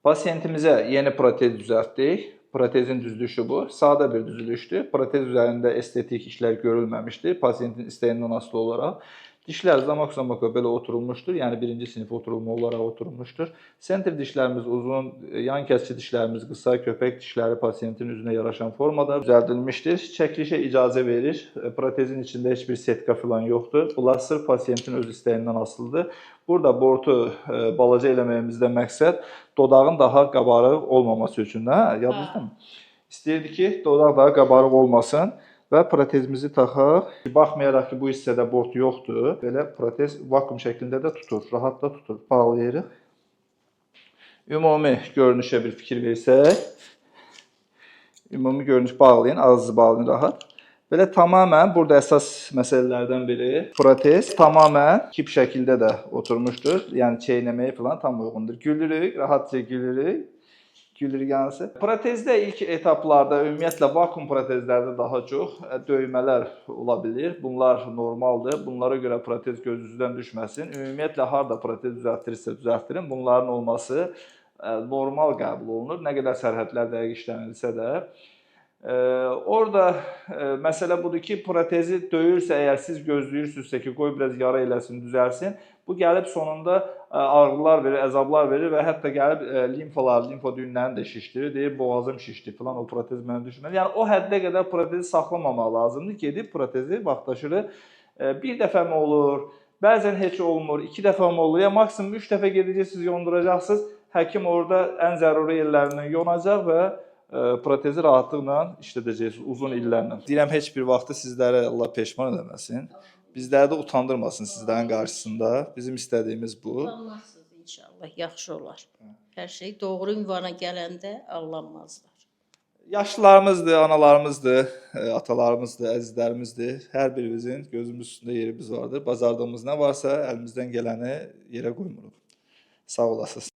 Pasiyentimizə yeni protez düzəltdik. Protezin düzülüşü bu. Sadə bir düzülüşdür. Protez üzərində estetik işlər görülməmişdir. Pasiyentin istəyindən asılı olaraq. Dişlər zamak zamaka belə oturulmuşdur. Yəni birinci sinif oturulma olaraq oturulmuşdur. Sentr dişlərimiz uzun, yan kəsici dişlərimiz qısa, köpək dişləri pasiyentin üzünə yaraşan formada düzəldilmişdir. Çəkilişə icazə verir. Protezin içində heç bir setka falan yoxdur. Bunlar sırf pasiyentin öz istəyindən asılıdır. Burada bortu balaca eləməyimizdə məqsəd dodağın daha qabarıq olmaması üçün, hə? Yadınızdamı? İstəyirdi ki, dodaq daha qabarıq olmasın və protezimizi taxaq. Baxmayaraq ki, bu hissədə bort yoxdur, belə protez vakuum şəklində də tutur, rahat da tutur. Bağlayırıq. Ümumi görünüşə bir fikir versək, ümumi görünüş bağlayın, ağzınızı bağlayın rahat. Belə tamamilə burada əsas məsələlərdən biri protez tamamilə kip şəkildə də oturmuşdur. Yəni çeynəməyə falan tam uyğundur. Gülürük, rahatca gülürük. Gülürük hansı. Protezdə ilk etaplarda ümumiyyətlə vakuum protezlərdə daha çox döymələr ola bilir. Bunlar normaldır. Bunlara görə protez gözünüzdən düşməsin. Ümumiyyətlə harda protez düzəltdirirsə düzəltdirin, bunların olması normal qəbul olunur. Nə qədər sərhədlər dəqiq işlənilsə də. Orada məsələ budur ki, protezi döyürsə əgər siz gözləyirsinizsə ki, qoy biraz yara eləsin, düzəlsin, bu gəlib sonunda ağrılar verir, əzablar verir və hətta gəlib limfalar, limfa düyünlərini də şişdirir. Deyir, boğazım şişdi falan, o protez mənə düşmədi. Yəni o həddə qədər protezi saxlamamaq lazımdır. Gedib protezi vaxtaşırı bir dəfə mi olur, bəzən heç olmur, iki dəfə mi olur, ya maksimum 3 dəfə gedəcəksiniz, yonduracaqsınız. Həkim orada ən zəruri yerlərindən yonacaq və protezi rahatlıqla işlədəcəksiniz uzun illərlə. Deyirəm heç bir vaxtı sizlərə Allah peşman eləməsin. Bizləri də utandırmasın sizlərin qarşısında. Bizim istədiyimiz bu. Utanmazsınız inşallah, yaxşı olar. Hər şey doğru ünvana gələndə allanmazlar. Yaşlılarımızdır, analarımızdır, atalarımızdır, əzizlərimizdir. Hər birimizin gözümüz üstündə yerimiz vardır. Bacardığımız nə varsa əlimizdən gələni yerə qoymuruq. Sağ olasınız.